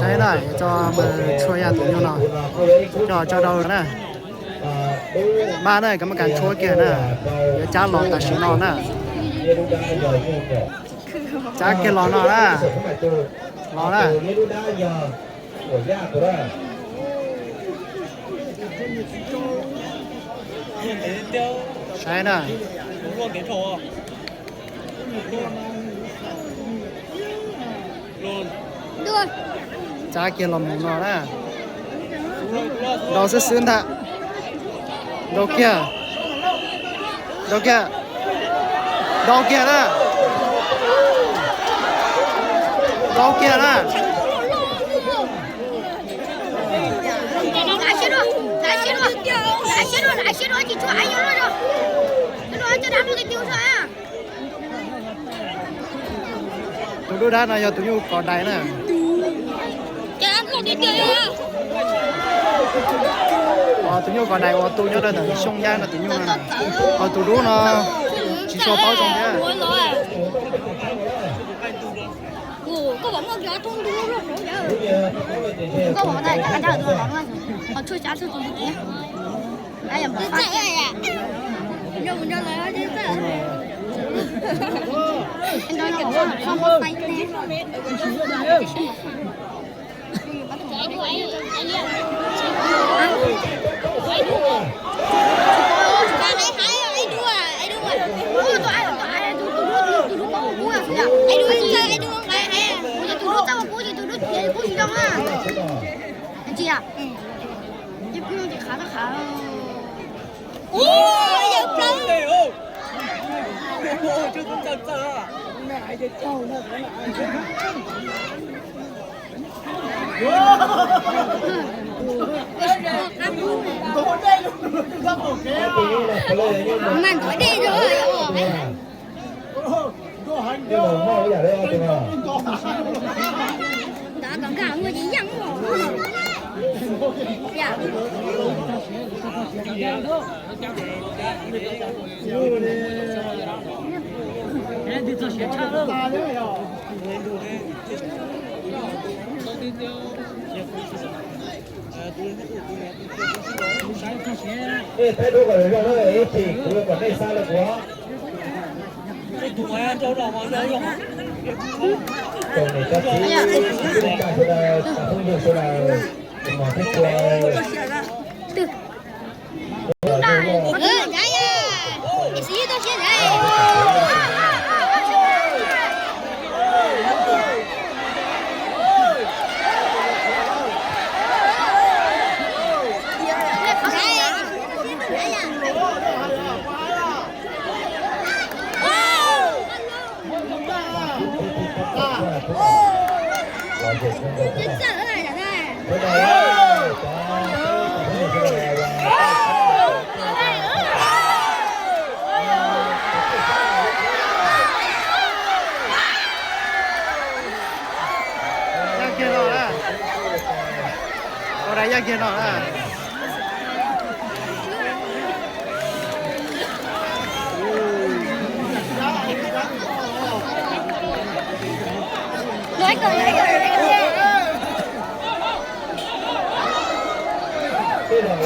Na, tso mas tshua ya tus nyuj no, coj tso rau na. Npaj na, koj mam kas tshuab kiag na, yuav cab los tam sim no na. Cab kiag los no na, los na. Saib na. Cab kiag los mus no na. Nrau xwb xwb ntag. Nrau kiag. Nrau kiag. Nrau kiag na. Nrau kiag na. Tus dub dab no yog tus nyuj kov dais na. Tus nyuj kov dais uas tu nyob rau ntawm xyoo yaj no tus nyuj no. Ho tus dub no tsis tshua paub zoo thiab. Mas ntov dej rau. Ntov kom nkag ua ces yeej. Ej, thaij duab kom zoo na, ib chim kuv yuav kom nej xav lawm kuv. Tsoom niam tsoom txiv, tsoom phooj ywg sawv daws, tsoom mos thiab tshua. Yaj kiag no na. Ua dais yaj kiag no na.